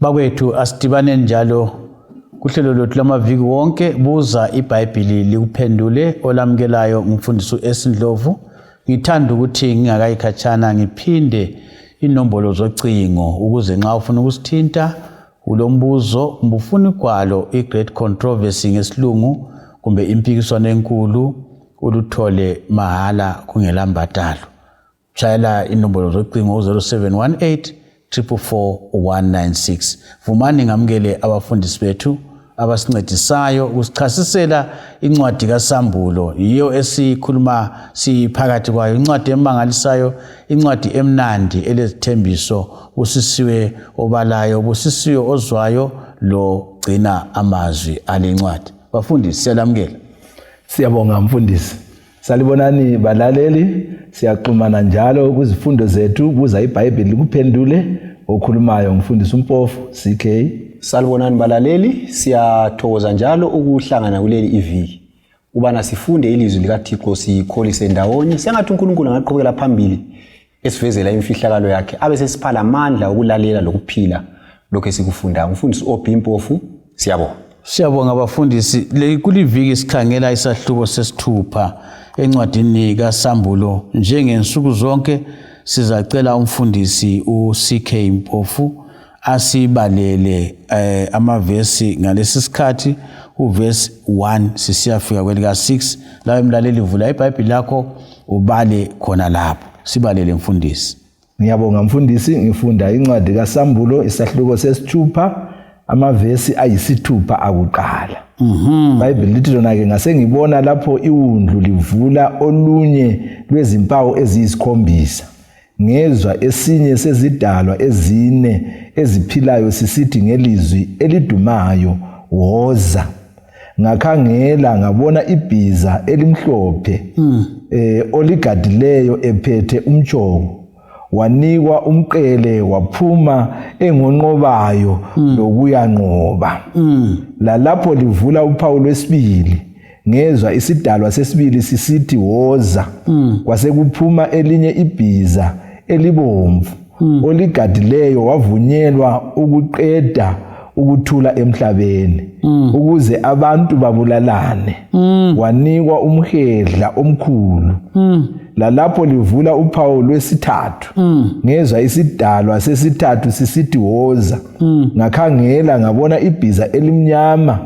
Bakwethu asidibane njalo kuhlelo lwethu lwamaviki wonke buza iBhayibhili likuphendule olamukelayo ngumfundisi uS Ndlovu. Ngithanda ukuthi ngingakayi khatshana ngiphinde inombolo zocingo ukuze nxa ufuna ukusithinta ulombuzo kumbe ufuna igwalo i-Great Controversy ngesilungu kumbe impikiswano enkulu uluthole mahala kungelambadalo. Tshayela inombolo zocingo u-0718 444 Vumani ngamukele abafundisi bethu abasincedisayo ukusichasisela incwadi kaSambulo. Yiyo esikhuluma siphakathi kwayo, incwadi emangalisayo, incwadi emnandi elezithembiso. Busisiwe obalayo, busisiwe ozwayo logcina amazwi ale ncwadi. Bafundisi, siyalamukela. Siyabonga mfundisi. Salibonani balaleli, siyaxhumana njalo kuzifundo zethu, buza iBhayibheli likuphendule. Okhulumayo ngumfundisi uMpofu CK. Salibonani balaleli, siyathokoza njalo ukuhlangana kuleli iviki ubana sifunde ilizwi likaThixo sikholise ndawonye. Sengathi uNkulunkulu angaqhubekela phambili esivezela imfihlakalo yakhe abe sesipha lamandla okulalela lokuphila lokhu esikufundayo. Umfundisi OB Mpofu, siyabonga. Siyabonga bafundisi. Kuliviki sikhangela isahluko sesithupha encwadini kaSambulo. Njengensuku zonke sizacela umfundisi uCK Mpofu asibalele amavesi ngalesi sikhathi, uvesi 1 sisiyafika kwelika 6. Lawe mlaleli vula iBhayibhili lakho ubale khona lapho. Sibalele mfundisi. Ngiyabonga mfundisi, ngifunda incwadi kaSambulo isahluko sesithupha amavesi ayisithupha akuqala. Bible lithi lona ke, ngase ngibona lapho iwundlu livula olunye lwezimpawu eziyisikhombisa. Ngezwa esinye sezidalwa ezine eziphilayo sisithi ngelizwi elidumayo, woza. Ngakhangela ngabona ibhiza elimhlophe, oligadileyo ephethe umtshoko. Wanikwa umqele waphuma engonqobayo lokuyanqoba. Lalapho livula uphawu lwesibili, ngezwa isidalwa sesibili sisithi, woza. Kwasekuphuma elinye ibhiza elibomvu, oligadileyo wavunyelwa ukuqeda ukuthula emhlabeni, ukuze abantu babulalane. Wanikwa umhedla omkhulu. Lalapho livula uphawu lwesithathu, ngezwa isidalwa sesithathu sisithi, woza. Ngakhangela ngabona ibhiza elimnyama,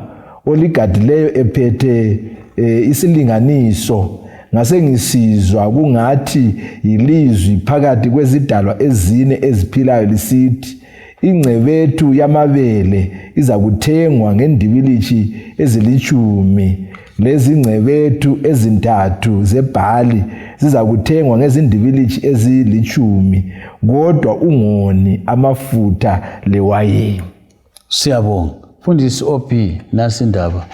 oligadileyo ephethe isilinganiso. Ngase ngisizwa kungathi yilizwi phakathi kwezidalwa ezine eziphilayo lisithi, ingcebethu yamabele izakuthengwa ngendibilitshi ezilitshumi, lezingcebethu ezintathu zebhali zizakuthengwa ngezindibilitshi ezilitshumi, kodwa ungoni amafutha lewayini. Siyabonga mfundisi OB. Nasi indaba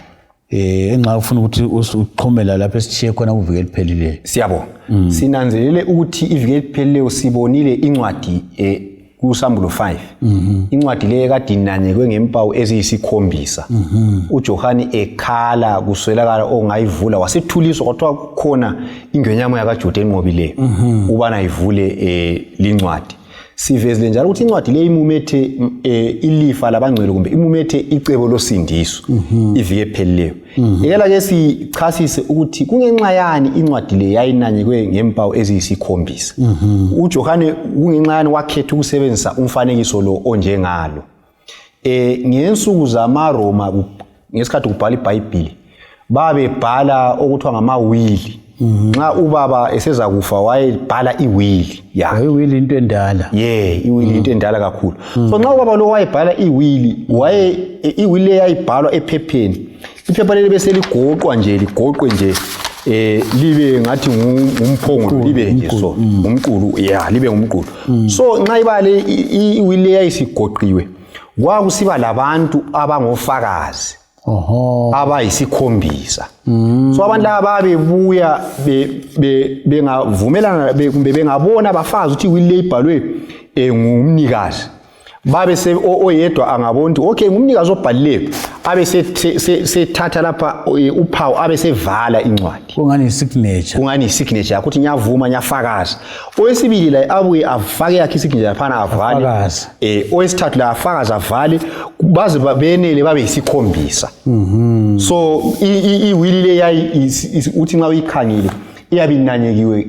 enxa ufuna ukuthi uxhumela lapho esitshiye khona kuviki eliphelileyo. Siyabonga. Sinanzelele ukuthi iviki eliphelileyo sibonile incwadi kuSambulo 5, incwadi leyo kade inanyekwe ngempawu eziyisikhombisa. UJohani ekhala kuswelakala ongayivula, wasethuliswa kwathiwa kukhona ingwenyama yakaJuda enqobileyo ubana ivule lincwadi. Sivezile njalo ukuthi incwadi leyo imumethe ilifa labangcwele kumbe imumethe icebo losindiso. Iviki ephelileyo ikela ke sichasise ukuthi kungenxa yani incwadi le yayinanyekwe ngempawu eziyisikhombisa. UJohane kungenxa yani wakhetha ukusebenzisa umfanekiso lo onjengalo? Ngensuku zamaRoma, ngesikhathi kubhala iBhayibhili, babebhala okuthiwa ngamawili. Nxa ubaba eseza kufa wayebhala iwili yakhe. Iwili into endala. Ye, iwili into endala kakhulu. So nxa ubaba lo wayebhala iwili, waye iwili le yayibhalwa ephepheni. Iphepha leli bese ligoqwa nje, ligoqwe nje, libe ngathi ngumphongolo, libe nje so ngumqulu, ya, libe ngumqulu. So nxa ibale iwili le yayisigoqiwe, kwakusiba labantu abangofakazi abayisikhombisa. So abantu laba babebuya bengavumelana kumbe bengabona abafazi ukuthi iwili le ibhalwe ngumnikazi. Babe se oyedwa angabona ukuthi okay, ngumnikazi obhalileyo, abe sethatha lapha uphawu, abe sevala incwadi. Kungani isignature? Kungani isignature yakho, ukuthi ngiyavuma, ngiyafakaza. Owesibili la abuye afake yakhe isignature laphana, avale. Afakaze. Owesithathu la afakaze, avale, baze benele babe yisikhombisa. So iwili le yayi uthi nxa uyikhangile iyabe inanyekiwe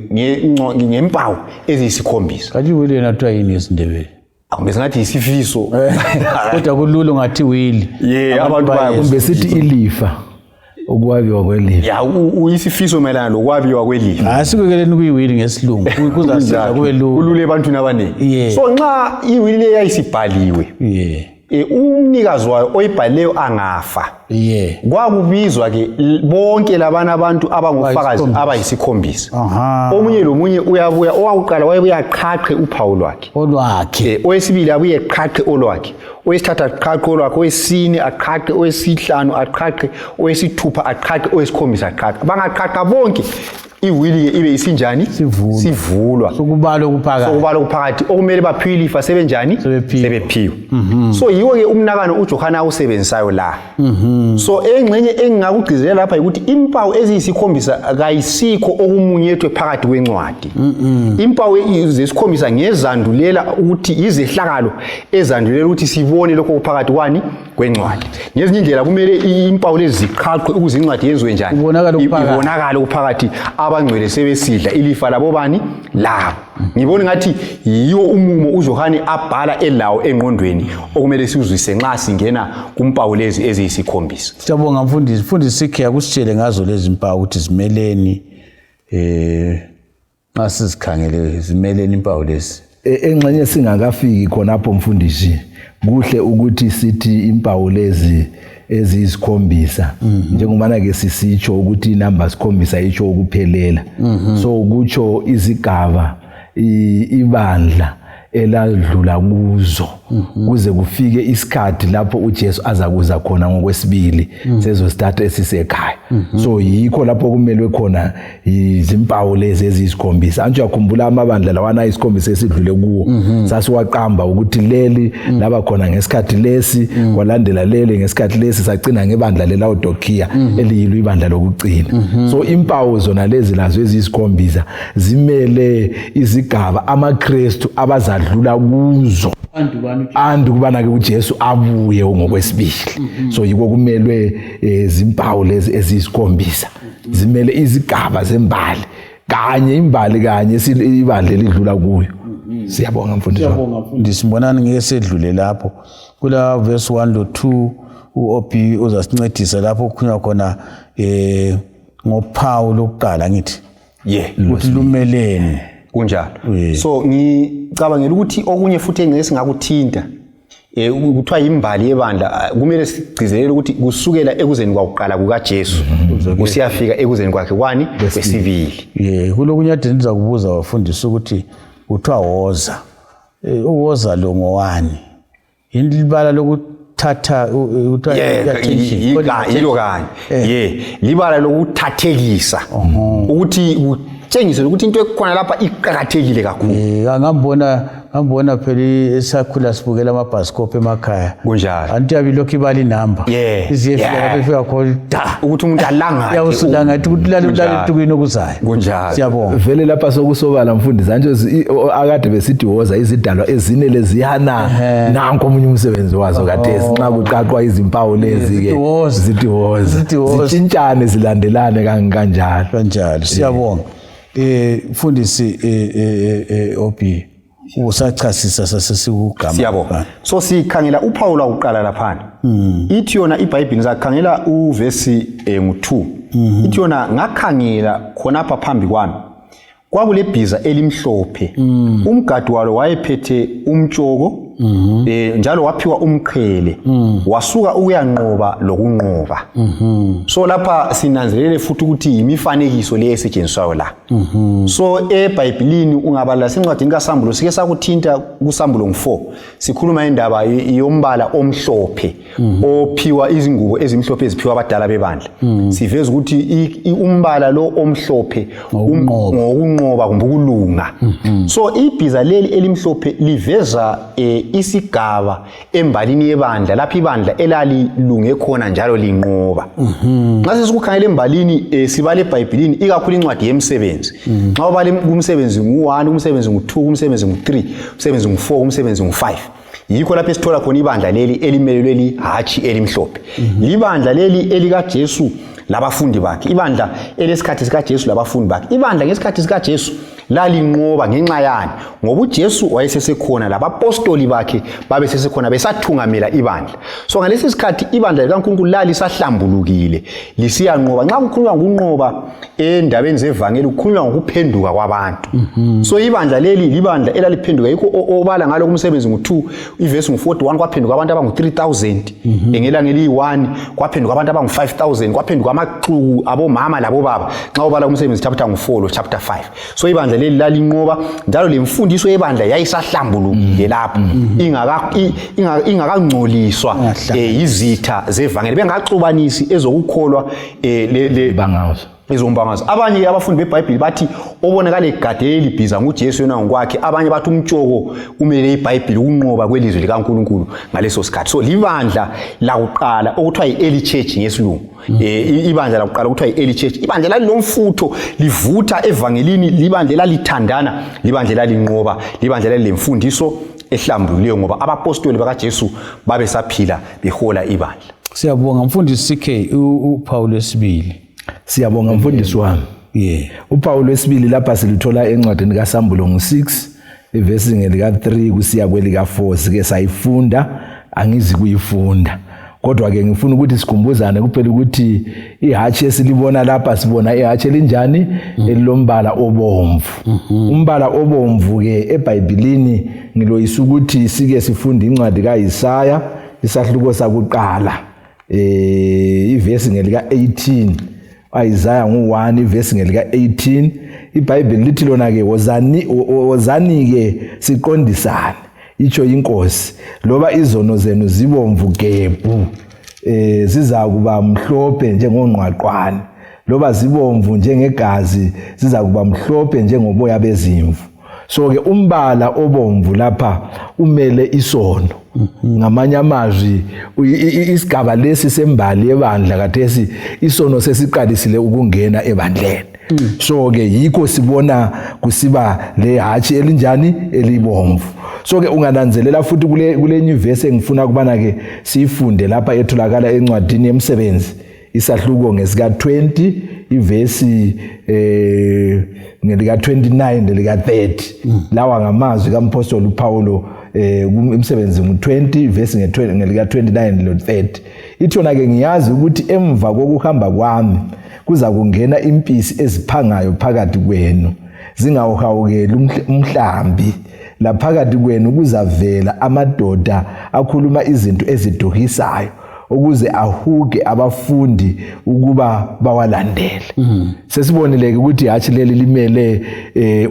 ngempawu eziyisikhombisa. Kanti iwili yona kuthiwa yini ngesiNdebele? Kumbe singathi yisifiso. Kodwa kulula ungathi wili. Yeah, abantu bayezwa. Kumbe sithi ilifa, ukwabiwa kwelifa. Ya, uyisifiso mayelana lokwabiwa kwelifa. Asikukeleni kuyiwili ngesilungu, kuzasiza kube lula. Kulula ebantwini abaningi. So nxa iwili le yayisibhaliwe, umnikazi wayo oyibhalileyo angafa, kwakubizwa ke bonke labana abantu abangofakazi Abayisikhombisa. Abayisikhombisa. Omunye lomunye uyabuya, owakuqala wayebuya aqhaqhe uphawu lwakhe. Olwakhe. Owesibili abuye aqhaqhe olwakhe, owesithathu aqhaqhe olwakhe, owesine aqhaqhe, owesihlanu aqhaqhe, owesithupha aqhaqhe, owesikhombisa aqhaqhe. Bangaqhaqa bonke, iwili ke ibe isinjani? Sivulwa. Sivulwa. Sokubalwa okuphakathi. Sokubala okuphakathi, okumele baphiwe ilifa sebenjani? Sebephiwe. Sebephiwe. So yiwo ke umnakano uJohane awusebenzisayo la. So engxenye engingakugcizelela lapha ukuthi impawu eziyisikhombisa kayisikho okumunyethwe phakathi kwencwadi. Impawu zesikhombisa ngezandulela ukuthi izehlakalo ezandulela ukuthi sibone lokho okuphakathi kwani kwencwadi. Ngezinye indlela kumele impawu lezi ziqhaqhwe ukuze incwadi yenziwe njani? Ibonakale okuphakathi. Ibonakale okuphakathi, abangcwele sebesidla ilifa labo bani labo. Ngibona ngathi yiwo umumo uJohane abhala elawo engqondweni okumele siwuzwise nxa singena kumpawu lezi eziyisikhombisa. Siyabonga mfundisi. Mfundisi, sikhe akusitshele ngazo lezi mpawu ukuthi zimeleni, nxa sizikhangele zimeleni impawu lezi. Engxenye singakafiki khonapho mfundisi, kuhle ukuthi sithi impawu lezi eziyisikhombisa, njengobana ke sisitsho ukuthi inamba sikhombisa itsho ukuphelela, so kutsho izigaba ibandla eladlula kuzo kuze kufike isikhathi lapho uJesu azakuza khona ngokwesibili, sezosithatha esisekhaya. So yikho lapho kumelwe khona izimpawu lezi eziyisikhombisa. Antsho uyakhumbula amabandla lawana ayisikhombisa esidlule kuwo, sasiwaqamba ukuthi leli laba khona ngesikhathi lesi, kwalandela leli ngesikhathi lesi, sagcina ngebandla leLaodikia eliyilo ibandla lokucina. So impawu zona lezi lazo eziyisikhombisa zimele izigaba amaKristu abazadlula kuzo andukubana ke uJesu abuye ngokwesibili. So yiko kumelwe zimpawu lezi eziyisikhombisa, zimele izigaba zembali kanye, imbali kanye ibandla elidlula kuyo. Siyabonga mfundisi wami. Siyabonga mfundisi. Mbonani ngeke sedlule lapho kula verse 1 lo 2, uOP uzasincedisa lapho kukhulunywa khona ngophawu lokuqala, ngithi ukuthi lumeleni. Kunjalo. So ngicabangela ukuthi okunye futhi engeke singakuthinta, kuthiwa yimbali yebandla, kumele sigcizelele ukuthi kusukela ekuzeni kwakuqala kukaJesu kusiyafika ekuzeni kwakhe kwani kwesibili. Kulokunye ade ndiza kubuza wafundisa ukuthi kuthiwa woza, uwoza lo ngowani? Yini libala lokuthatha kuthiwa i-attention, calling attention. Yilo kanye. Ye, libala lokuthathekisa, ukuthi kutshengise ukuthi into ekhona lapha iqakathekile kakhulu. Ngambona phela esakhula sibukela amabhasikophu emakhaya. Kunjalo. Anti yabe ilokhu ibala inamba. Ize ifika lapho ifika khona da. Ukuthi umuntu alangathe. Yawusula ngathi ukuthi ulale Kunjalo. etukwini okuzayo. Kunjalo. Siyabonga. Vele lapha sokusobala mfundisi, antsho akade besithi woza izidalwa ezine leziyana, nanko omunye umsebenzi wazo kathesi nxa kuqaqwa izimpawu lezi ke. Zithi woza. Zithi woza. Zithi woza. Zitshintshane, zilandelane kanjalo. Kanjalo. Siyabonga. Mfundisi OB, usachasisa sasesikugama. Siyabonga. So sikhangela uphawu lwakuqala laphana. Ithi yona iBhayibheli, ngizakhangela uvesi ngu2. Ithi yona, ngakhangela khonapha phambi kwami kwakulebhiza elimhlophe, umgadi walo wayephethe umtshoko, njalo waphiwa umqhele, wasuka ukuyanqoba lokunqoba. So lapha sinanzelele futhi ukuthi yimifanekiso le esetshenziswayo la. So eBhayibhilini ungabala sencwadini kaSambulo, sike sakuthinta kuSambulo ngu4, sikhuluma indaba yombala omhlophe ophiwa izingubo ezimhlophe eziphiwa abadala bebandla. Siveza ukuthi umbala lo omhlophe Ngokunqoba. Ngokunqoba kumbe ukulunga. So ibhiza leli elimhlophe liveza Isigaba embalini yebandla lapho ibandla elalilunge khona njalo linqoba. Nxa sesikukhangela embalini, sibala eBhayibhilini, ikakhulu incwadi yemsebenzi. Nxa ubala kumsebenzi ngu-1, kumsebenzi ngu-2, kumsebenzi ngu-3, kumsebenzi ngu-4, kumsebenzi ngu-5, yikho lapho esithola khona ibandla leli elimelelwe lihatshi elimhlophe. Libandla leli elikaJesu labafundi bakhe, ibandla elesikhathi sikaJesu labafundi bakhe. Ibandla ngesikhathi sikaJesu lalinqoba ngenxa yani? Ngoba uJesu wayesesekhona, labapostoli bakhe babesesekhona besathungamela ibandla. So ngalesi sikhathi ibandla likaNkulunkulu lalisahlambulukile lisiyanqoba. Nxa kukhulunywa ngokunqoba endabeni zevangeli, kukhulunywa ngokuphenduka kwabantu. So ibandla leli libandla elaliphenduka, yikho obala ngalo kumsebenzi ngu-2 ivesi ngu-41, kwaphenduka abantu abangu-3000 ngelanga eliyi-1, kwaphenduka abantu abangu-5000, kwaphenduka amaxuku abomama labobaba, nxa ubala kumsebenzi chapter ngu-4 lo chapter 5. So ibandla leli lalinqoba, njalo lemfundiso yebandla yayisahlambulukile lapho, ingakangcoliswa yizitha zevangeli, bengaxubanisi ezokukholwa Bangazo. Ezombangazwe. Abanye abafundi beBhayibhili bathi obonakala egade leli bhiza nguJesu yena ngokwakhe. Abanye bathi umtshoko umele iBhayibhili, ukunqoba kwelizwi likaNkulunkulu ngaleso sikhathi. So libandla lakuqala okuthiwa yi-early church ngesilungu. Ibandla lakuqala okuthiwa yi-early church, ibandla lalilomfutho, livutha evangelini, libandla elalithandana, libandla elalinqoba, libandla lalilemfundiso ehlambululiweyo, ngoba abapostoli bakaJesu babesaphila behola ibandla. Siyabonga, mfundisi CK. Uphawu lwesibili. Siyabonga, mfundisi wami. Uphawu lwesibili lapha siluthola encwadini kaSambulo ngu-6, ivesi ngelika-3 kusiya kwelika-4. Sike sayifunda, angizi kuyifunda, kodwa-ke ngifuna ukuthi sikhumbuzane kuphela ukuthi ihatshi esilibona lapha, sibona ihatshi elinjani? Elilombala obomvu. Umbala obomvu-ke eBhayibhilini, ngiloyisa ukuthi sike sifunde incwadi kaIsaya, isahluko sakuqala, ivesi ngelika 18. Isaiah ngu-1, ivesi ngelika 18. IBhayibheli lithi lona ke, "Wozani, wozani ke siqondisane, itsho inkosi, loba izono zenu zibomvu gebhu, zizakuba mhlophe njengongqwaqwane, loba zibomvu njengegazi, zizakuba mhlophe njengoboya bezimvu." So ke umbala obomvu lapha umele isono. Ngamanye amazwi, isigaba lesi sembali yebandla kathesi, isono sesiqalisile ukungena ebandleni. So ke yikho sibona kusiba le hatshi elinjani? Elibomvu. So ke ungananzelela futhi kulenye ivesi engifuna ukubana ke siyifunde lapha, etholakala encwadini yemsebenzi, isahluko ngesika 20, ivesi ngelika 29 nelika 30. Lawa ngamazwi kampostoli uPaulo. Umsebenzi ngu20, ivesi nge20, ngelika 29 lo 30, ithona ke, "Ngiyazi ukuthi emva kokuhamba kwami kuza kungena impisi eziphangayo phakathi kwenu, zingawuhawukeli umhlambi. Laphakathi kwenu kuzavela amadoda akhuluma izinto eziduhisayo ukuze ahuge abafundi ukuba bawalandele." Sesibonile ke ukuthi hatshi leli limele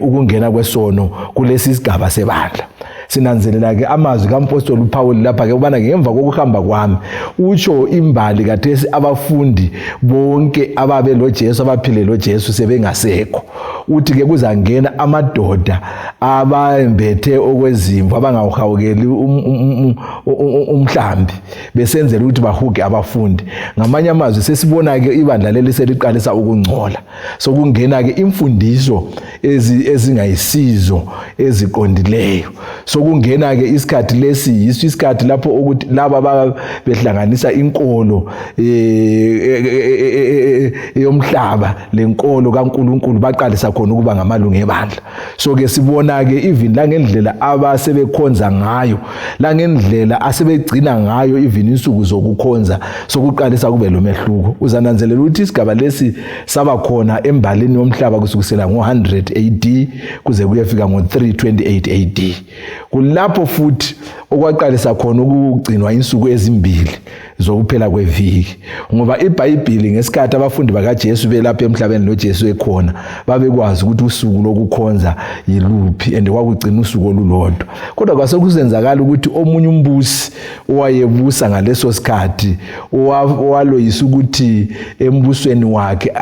ukungena kwesono kulesi sigaba sebandla. Sinanzelela ke amazwi kampostoli uPaul lapha ke, ubana ngemva kokuhamba kwami, utsho imbali kathesi, abafundi bonke ababe lo Jesu, abaphile lo Jesu, sebengasekho. Uthi ke kuzangena amadoda abembethe okwezimvu, abangawuhawukeli umhlambi, besenzela ukuthi bahuge abafundi. Ngamanye amazwi, sesibona ke ibandla leli seliqalisa ukungcola, sokungena ke imfundiso ezingayisizo eziqondileyo. Sokungena ke isikhathi lesi, yiso isikhathi lapho ukuthi laba behlanganisa inkolo yomhlaba lenkolo kaNkuluNkulu, baqalisa khona ukuba ngamalungu ebandla. So ke sibona ke even la ngendlela abasebekhonza ngayo, la ngendlela asebegcina ngayo even insuku zokukhonza, sokuqalisa kube lo mehluko. Uzananzelela ukuthi isigaba lesi saba khona embalini yomhlaba kusukisela ngo-100 AD kuze kuyefika ngo-328 AD. Kulapho futhi okwaqalisa khona ukugcinwa insuku ezimbili zokuphela kweviki, ngoba iBhayibhili, ngesikhathi abafundi bakaJesu belapha emhlabeni loJesu ekhona, babekwazi ukuthi usuku lokukhonza yiluphi, and kwakugcina usuku olulodwa. Kodwa kwasekusenzakala ukuthi omunye umbusi owayebusa ngaleso sikhathi owaloyisa ukuthi embusweni wakhe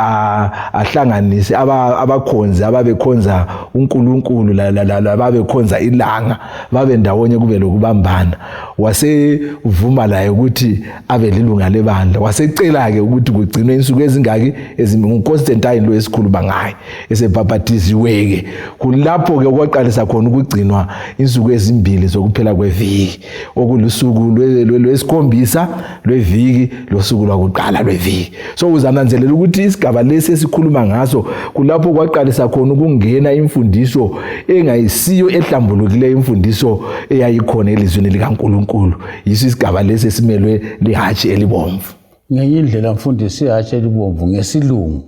ahlanganise abakhonzi ababekhonza uNkulunkulu lababekhonza ilanga. babe ndawonye kube lokubambana. Wasevuma laye ukuthi abe lilunga lebandla, wasecela-ke ukuthi kugcinwe insuku ezingaki nguConstantine lo esikhuluma ngaye esebhabhathiziwe-ke. Kulapho-ke okwaqalisa khona ukugcinwa insuku ezimbili zokuphela kweviki, okulusuku lwesikhombisa lweviki losuku lwakuqala lweviki. So uzananzelela ukuthi isigaba lesi esikhuluma ngaso kulapho kwaqalisa khona ukungena imfundiso engayisiyo ehlambulukileyo, imfundiso eyayikhona elizwini likaNkulunkulu. Yiso isigaba lesi esimelwe lihatshi elibomvu. Ngenye indlela mfundisi, ihatshi elibomvu ngesilungu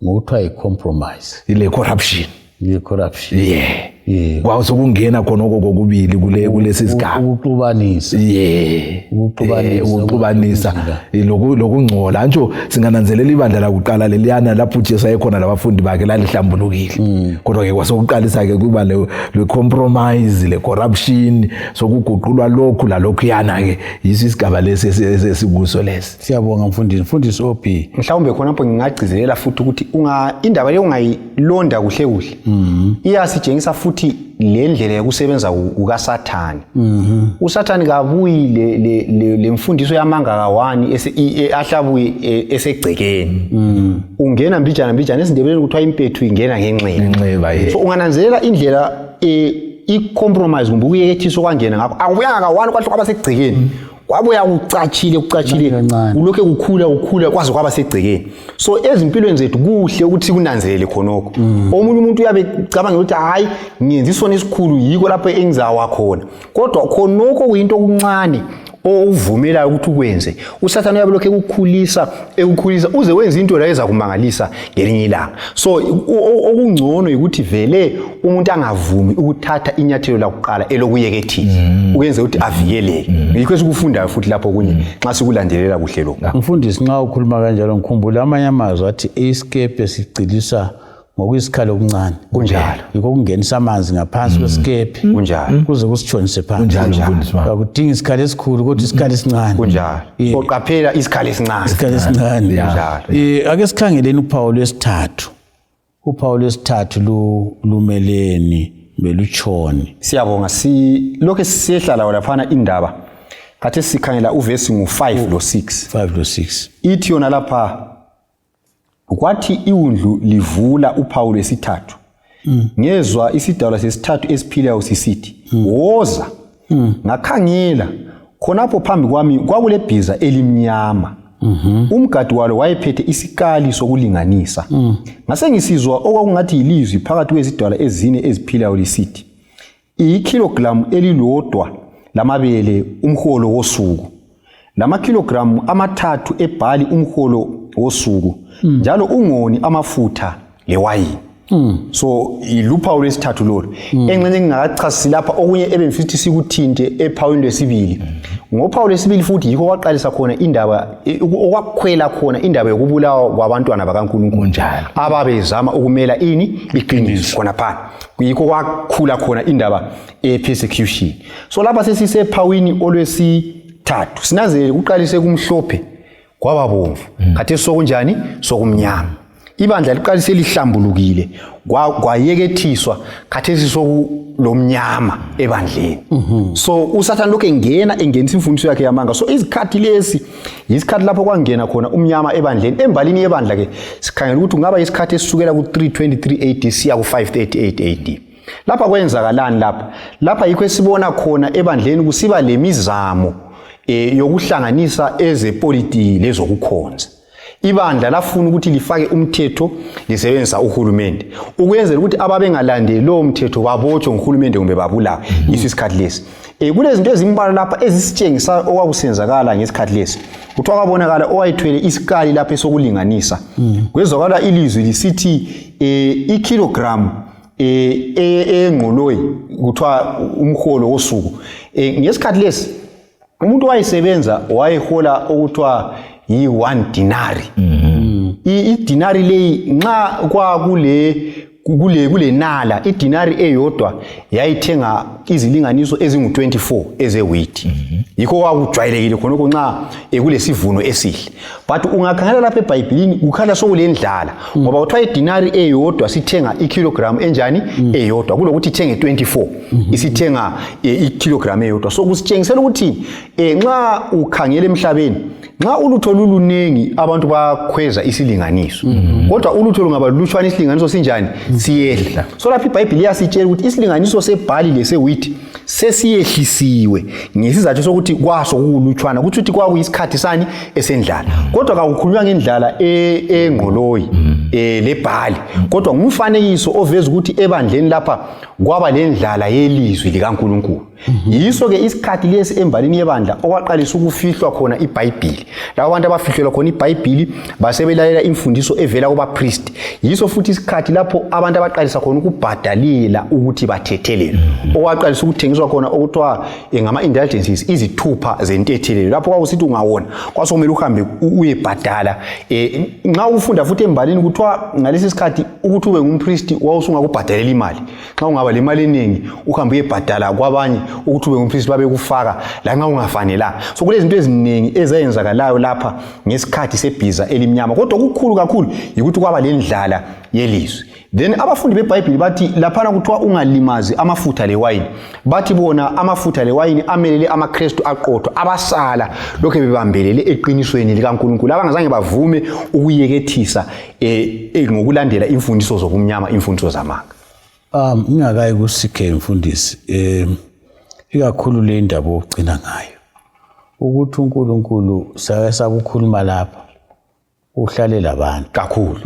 ngokuthiwa yi-compromise, ile corruption, yi-corruption. Yeah. Kwasekungena khona oko kokubili kule kulesi sigaba, ukuxubanisa. Ukuxubanisa, ukuxubanisa lokungcola. Antsho singananzelela ibandla lakuqala leliyana lapho uJesu ayekhona labafundi bakhe lalihlambulukile, kodwa ke kwasekuqalisa ke kuba le compromise, le corruption, sokuguqulwa lokhu lalokhuyana ke. Yiso isigaba lesi esikuso lesi. Siyabonga mfundisi. Mfundisi OB. Mhlawumbe khonapho ngingagcizelela futhi ukuthi indaba le ungayilonda kuhle kuhle, iyasitshengisa futhi le ndlela yokusebenza kukaSathane. USathane kabuyi le mfundiso yamanga kawani ahlabuye esegcekeni, ungena mbijana mbijana. EsiNdebeleni kuthiwa impethu ingena ngenxeba. So ungananzelela indlela i-compromise kumbe ukuyekethiswa kwangena ngakho, akubuyanga kawani kwahle kwaba segcekeni, kwabuya kucatshile kucatshile, kulokhe kukhula kukhula kwaze kwaba segcekeni. So ezimpilweni zethu kuhle ukuthi sikunanzelele khonokho. Omunye umuntu uyabe cabanga ukuthi hayi, ngiyenza isono esikhulu, yikho lapho engizawa khona, kodwa khonokho kuyinto okuncane owuvumelayo ukuthi ukwenze, uSathane uyabe lokhu ekukhulisa ekukhulisa uze wenze into la ezakumangalisa ngelinye ilanga. So okungcono ukuthi vele umuntu angavumi ukuthatha inyathelo lakuqala elokuyekethisa, ukwenza ukuthi avikeleke. Yikho esikufundayo futhi lapho kunye nxa sikulandelela kuhle lokhu. Mfundisi, nxa ukhuluma kanjalo ngikhumbula amanye amazwi athi isikepe sicilisa ngokuyisikhali okuncane. Kunjalo. Yikho ukungenisa amanzi ngaphansi kwesikepe kuze kusitshonise phansi. Kunjalo, mfundisi wami. Akudingi isikhali esikhulu kodwa isikhali esincane. Kunjalo. So qaphela isikhali esincane. Isikhali esincane. Kunjalo. Ake sikhangeleni uphawu lwesithathu. Uphawu lwesithathu lumeleni, belutshoni? Siyabonga. Lokho siyehla lawo laphana indaba. Khathesi sikhangela uvesi ngu-5 lo-6. 5 lo 6. Ithi yona lapha, kwathi iwundlu livula uphawu lwesithathu, ngezwa isidalwa sesithathu esiphilayo sisithi, "Woza." Ngakhangela, khonapho phambi kwami kwakulebhiza elimnyama, umgadi walo wayephethe isikali sokulinganisa. Ngase ngisizwa okwakungathi yilizwi phakathi kwezidalwa ezine eziphilayo lisithi, "Ikilogramu elilodwa lamabele umholo wosuku, lamakilogramu 3 ebhali umholo wosuku, njalo ungoni amafutha lewayini." So iluphawu lwesithathu lolu. Engxenye ngingakachasisi lapha okunye ebengifisa sikuthinte ephawini lwesibili. Ngophawu lwesibili futhi yikho kwaqalisa khona indaba, okwakhwela khona indaba yokubulawa kwabantwana bakaNkulunkulu ababezama ukumela ini? Iqiniso. Khonaphana yikho kwakhula khona indaba e-persecution. So lapha sesisephawini olwesithathu, sinanzelele kuqalise kumhlophe kwaba bomvu, khathesi sokunjani? Sokumnyama. Ibandla liqalise lihlambulukile, kwayekethiswa, khathesi sokulomnyama ebandleni. So uSathane lokhu engena engenisa imfundiso yakhe yamanga. So izikhathi lesi yisikhathi lapho kwangena khona umnyama ebandleni. Embalini yebandla ke sikhangela ukuthi kungaba isikhathi esisukela ku-323 AD siya ku-538 AD. Lapha kwenzakalani? Lapha yikho esibona khona ebandleni kusiba lemizamo yokuhlanganisa ezepolitiki lezokukhonza. Ibandla lafuna ukuthi lifake umthetho lisebenzisa uhulumende, ukwenzela ukuthi ababengalandeli lowo mthetho babotshwe nguhulumende kumbe babulawe. Yiso isikhathi lesi. Kulezinto ezimbalwa lapha ezisitshengisa okwakusenzakala ngesikhathi lesi. Kuthiwa kwabonakala owayethwele isikali lapha esokulinganisa. Kwezwakala ilizwi lisithi ikilogramu engqoloyi kuthiwa umholo wosuku. Ngesikhathi lesi umuntu wayesebenza wayehola okuthiwa yi-1 dinari. I-dinari leyi nxa kwakule kule nala idinari eyodwa yayithenga izilinganiso ezingu-24 ezewheat. Yikho kwakujwayelekile khonokho nxa kulesivuno esihle. But ungakhangela lapha eBhayibhilini kukhala sokulendlala, ngoba kuthiwa idinari eyodwa sithenga ikilogram enjani eyodwa, kulokuthi ithenge 24 isithenga ikilogram eyodwa. So kusitshengisela ukuthi nxa ukhangela emhlabeni, nxa ulutho lulunengi abantu bakhweza isilinganiso, kodwa ulutho lungaba lulutshwana isilinganiso sinjani? Siyehla. So lapha iBhayibhili iyasitshela ukuthi isilinganiso sebhali lesewheat sesiyehlisiwe ngesizathu sokuthi kwaso kuwulutshwana, kuthi ukuthi kwakuyisikhathi sani esendlala. Kodwa kakukhulunywa ngendlala engqoloyi lebhali, kodwa ngumfanekiso oveza ukuthi ebandleni lapha kwaba lendlala yelizwi likaNkulunkulu. Yiso-ke isikhathi lesi embalini yebandla okwaqalisa ukufihlwa khona iBhayibhili, labo abantu abafihlelwa khona iBhayibhili basebelalela imfundiso evela kubapristi. Yiso futhi isikhathi lapho abantu abaqalisa khona ukubhadalela ukuthi bathethelelwe, okwaqalisa ukuthengiswa khona okuthiwa ngama-indulgences, izithupha zentethelelo, lapho kwakusithi ungawona kwasokumele uhambe uyebhadala. Nxa ufunda futhi embalini kuthiwa ngalesi sikhathi ukuthi ube ngumpristi wawusungakubhadalela imali. Nxa ungaba lemali eningi uhambe uyebhadala kwabanye ukuthi ube ngumpristi, babekufaka lanxa ungafanelanga. So kulezinto eziningi ezayenzakalayo lapha ngesikhathi sebhiza elimnyama, kodwa okukhulu kakhulu yikuthi kwaba lendlala yelizwi. Then abafundi beBhayibhili bathi laphana kuthiwa ungalimazi amafutha lewayini, bathi bona amafutha lewayini amelele amaKrestu aqotho abasala lokhe bebambelele eqinisweni likaNkulunkulu, abangazange bavume ukuyekethisa ngokulandela imfundiso zobumnyama, imfundiso zamanga. Ngingakayi kusikhe mfundisi, ikakhulu le ndaba ogcina ngayo ukuthi uNkulunkulu sake sakukhuluma lapha uhlale labantu kakhulu,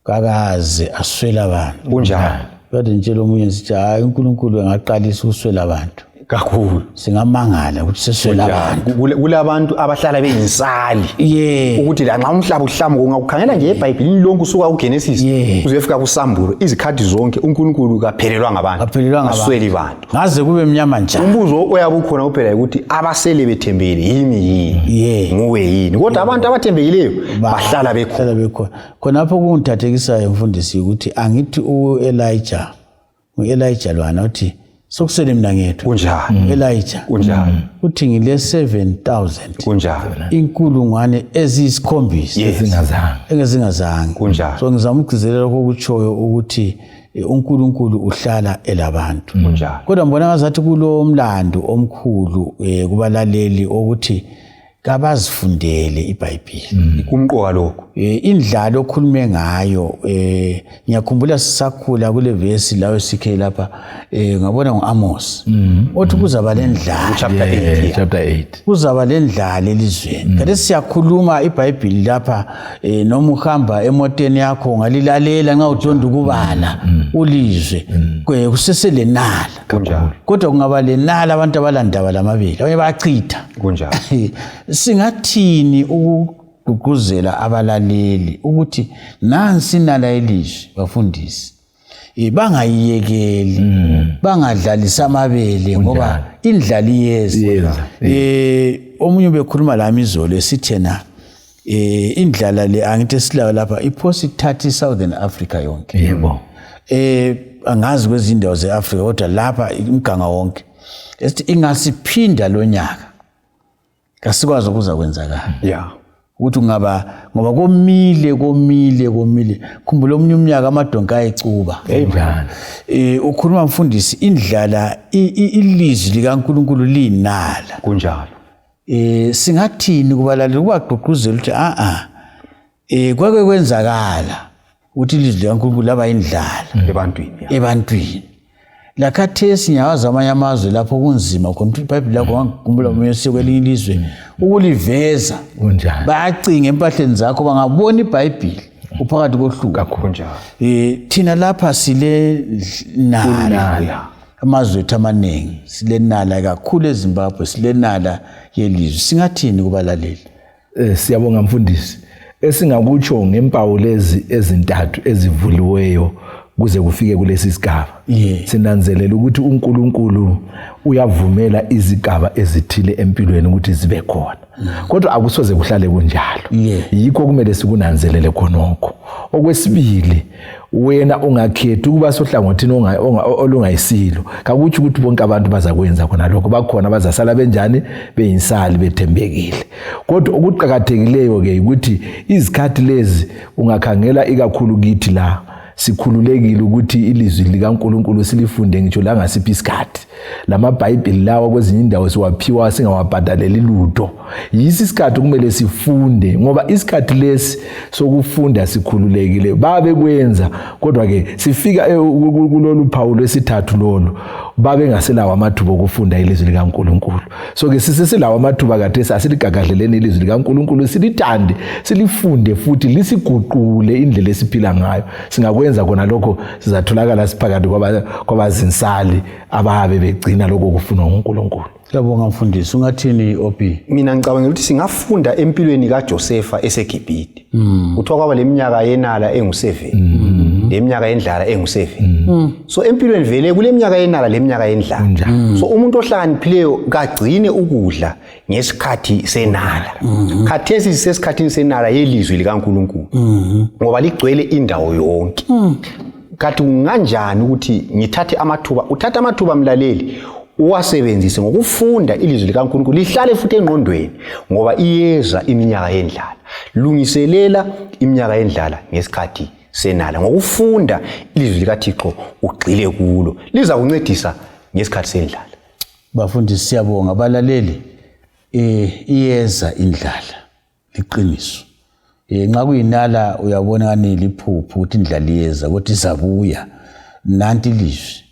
kakaze aswela abantu. Kunjalo. Kade ngitshela omunye ngithi hayi, uNkulunkulu engaqalisa ukuswela abantu kakhulu, singamangala ukuthi seswela abantu. Kulabantu abahlala beyinsali ukuthi lanxa umhlaba uhlamuka, ungakukhangela nje eBhayibhilini lonke usuka kuGenesis uzefika kuSambulo, izikhathi zonke uNkulunkulu kaphelelwa ngabantu, asweli bantu, ngaze kube mnyama njani. Umbuzo oyabe ukhona kuphela ukuthi abasele bethembekile yimi yini, nguwe yini? Kodwa abantu abathembekileyo bahlala bekhona. Khonapho kungithathekisayo mfundisi ukuthi angithi u-Elijah, ngu-Elijah lwana uthi sokusele mina ngedwa. Kunjalo. Elijah. Kunjalo. Uthi ngile 7000. Kunjalo. Inkulungwane eziyisikhombisa. Ezingazange. Engezingazange. Kunjalo. So ngizama ukugcizelela lokho okutshoyo ukuthi uNkulunkulu uhlala elabantu. Kunjalo. Kodwa ngibona ngazathi kulo mlando omkhulu kubalaleli ukuthi kabazifundele iBhayibhili. Kumqoka lokho. Indlala okhulume ngayo, ngiyakhumbula sisakhula kule vesi lawe sikhe lapha, ngabona nguAmos othi kuzaba lendlala. Chapter 8. Chapter 8. Kuzaba lendlala elizweni. Kade siyakhuluma iBhayibhili lapha, noma uhamba emoteni yakho ungalilalela nxa uthonda ukubala ulizwe, kuseselenala. Kunjalo. Kodwa kungaba lenala abantu abalandaba lamabili, abanye bayachitha. Kunjalo. Singathini ukugqugquzela abalaleli ukuthi nansi inala yelizwi bafundisi, bangayiyekeli, bangadlalisi amabele ngoba indlala iyeza. Omunye ubekhuluma lami izolo esithena indlala le angithi esilayo lapha iphosa ithatha iSouthern Africa yonke. Yebo. Angazi kwezinye indawo ze-Afrika kodwa lapha umganga wonke. Esithi ingasiphinda lo nyaka kasikwazi okuza kwenzakala. Ukuthi kungaba ngoba komile komile komile. Khumbula omunye umnyaka amadonki ayecuba. Ukhuluma mfundisi indlala, ilizwi likaNkulunkulu liyinala. Kunjalo. Singathini kubalaleli ukubagqugquzela ukuthi kwake kwenzakala ukuthi ilizwi likaNkulunkulu laba indlala ebantwini. Ebantwini. Lakhathesi ngiyawazi amanye amazwe lapho kunzima khona ukuthi iBhayibhili lakho wangikhumbula omunye kwelinye ilizwe ukuliveza. Kunjalo. Bayacinga empahleni zakho bangabona iBhayibhili uphakathi kohluko. Kunjalo. Thina lapha sile nala. Amazwe ethu amaningi silenala kakhulu eZimbabwe, silenala yelizwi. Singathini kubalaleli? Siyabonga mfundisi. Esingakutsho ngempawu lezi ezintathu ezivuliweyo kuze kufike kulesi sigaba. Sinanzelela ukuthi uNkulunkulu uyavumela izigaba ezithile empilweni ukuthi zibe khona. Kodwa akusoze kuhlale kunjalo. Yikho kumele sikunanzelele khonokho. Okwesibili, Wena ungakhethi ukuba sohlangothini olungayisilo, kakutsho ukuthi bonke abantu bazakwenza khona lokho. Bakhona bazasala benjani, beyinsali, bethembekile. Kodwa okuqakathekileyo-ke ukuthi izikhathi lezi ungakhangela ikakhulu kithi la sikhululekile ukuthi ilizwi likaNkulunkulu silifunde ngitsho langasiphi isikhathi. Lamabhayibhili lawa kwezinye indawo siwaphiwa singawabhadaleli lutho. Yisi isikhathi okumele sifunde, ngoba isikhathi lesi sokufunda sikhululekile babekwenza, kodwa-ke sifika kulolu phawu lwesithathu lolu babengaselawo amathuba okufunda ilizwi likaNkulunkulu. So-ke siseselawo amathuba kathesi, asiligagadleleni ilizwi likaNkulunkulu, silithande, silifunde futhi lisiguqule indlela esiphila ngayo. Singakwenza khona lokho, sizatholakala siphakathi kwabazinsali ababe begcina lokho kufunwa nguNkulunkulu. Siyabonga mfundisi. Ungathini OP? Mina ngicabangela ukuthi singafunda empilweni kaJosefa eseGibhithe. Kuthiwa kwaba leminyaka yenala engu-7 leminyaka yendlala engu-7. So empilweni vele kuleminyaka yenala leminyaka yendlala. So umuntu ohlakaniphileyo kagcine ukudla ngesikhathi senala. Khathesi sisesikhathini senala yelizwi likaNkulunkulu, ngoba ligcwele indawo yonke. Kathi kunganjani ukuthi ngithathe amathuba? Uthathe amathuba mlaleli, uwasebenzise ngokufunda ilizwi likaNkulunkulu, lihlale futhi engqondweni, ngoba iyeza iminyaka yendlala. Lungiselela iminyaka yendlala ngesikhathi senala ngokufunda ilizwi likaThixo, ugxile kulo, lizakuncedisa ngesikhathi sendlala. Bafundisi, siyabonga. Balaleli, iyeza indlala, liqiniso. Nxa kuyinala uyabona ngani liphupho ukuthi indlala iyeza, kodwa izabuya. Nanti ilizwi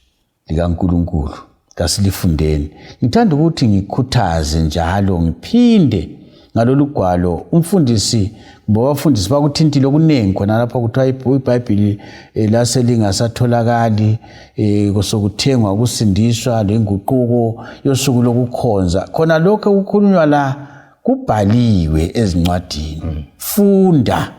likaNkulunkulu, kasilifundeni. Ngithanda ukuthi ngikhuthaze njalo ngiphinde ngalolu gwalo umfundisi, ngoba abafundisi bakuthintile okuningi khona lapha. Kuthiwa iBhayibhili laselingasatholakali, sokuthengwa ukusindiswa lenguquko yosuku lokukhonza. Khona lokho okukhulunywa la kubhaliwe ezincwadini. Funda,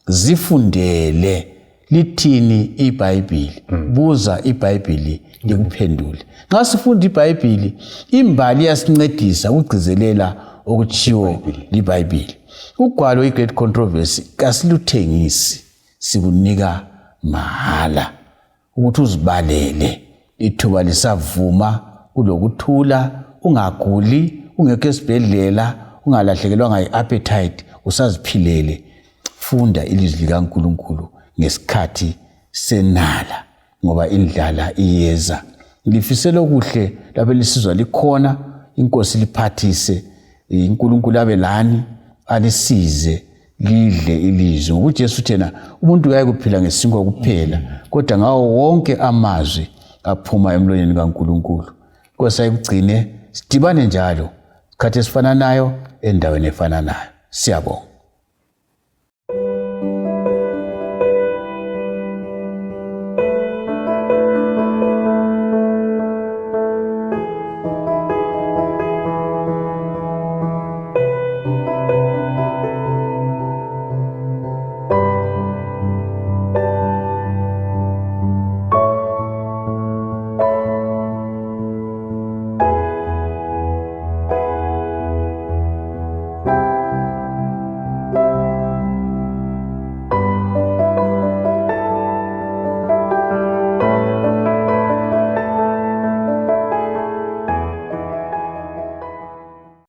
zifundele lithini iBhayibhili. Buza iBhayibhili likuphendule. Nxa sifunda iBhayibhili, imbali iyasincedisa ukugcizelela okutshiwo liBhayibhili. Ugwalo i-Great Controversy kasiluthengisi, sikunika mahala ukuthi uzibalele ithuba lisavuma, kulokuthula, ungaguli, ungekho esibhedlela, ungalahlekelwanga yi-appetite, usaziphilele. Funda ilizwi likaNkulunkulu ngesikhathi senala, ngoba indlala iyeza. Ngilifisela okuhle lapho elisizwa likhona. Inkosi liphathise, uNkulunkulu abe lani, alisize lidle ilizwi, ngoba uJesu thena umuntu kaye kuphila ngesinkwa kuphela, kodwa ngawo wonke amazwi aphuma emlonyeni kaNkulunkulu. Inkosi ayikugcine, sidibane njalo sikhathi esifananayo endaweni efananayo. Siyabonga.